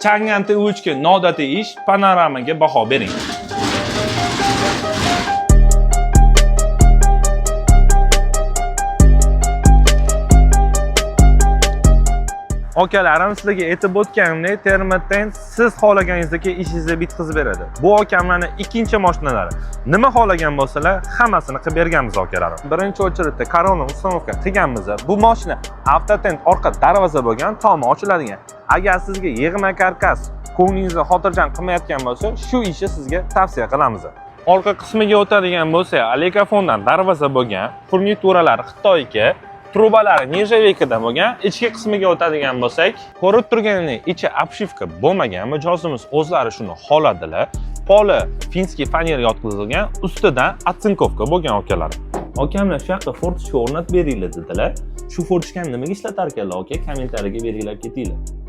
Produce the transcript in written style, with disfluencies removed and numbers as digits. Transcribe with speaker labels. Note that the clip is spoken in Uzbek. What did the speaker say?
Speaker 1: Changan T3 ga noodatiy ish, panoramaga baho bering. Akalarim, sizlarga aytib o'tganimdek, Termotent siz xohlaganingizdek ishingizni bitkazib beradi. Bu akamlarning ikkinchi mashinalari. Nima xohlagan bo'lsalar, hammasini qilib berganmiz, akalarim. Birinchi очередь da korona установка qilganmiz. Bu mashina avtotent orqa darvoza bo'lgan, tomi ochiladigan. Agar sizga yig'ma karkas ko'nglingizni xotirjam qilmayotgan bo'lsa, shu ishni sizga tavsiya qilamiz. Orqa qismiga o'tadigan bo'lsak, Alekafondan darvoza bo'lgan, furnituralari Xitoyga, trubalari нержавейка dan bo'lgan. Ichki qismiga o'tadigan bo'lsak, ko'rib turganingdek, ichi обшивка bo'lmagan. Mijozimiz o'zlari shuni xohladilar. Poli финский фанера yotqizilgan, ustidan оцинковка bo'lgan, akalar. Akamlar shu yoqqa форточка o'rnatib beringlar dedilar. Shu форточка ni nimaga ishlatar ekanlar, aka? Kommentariyaga belgilab ketinglar.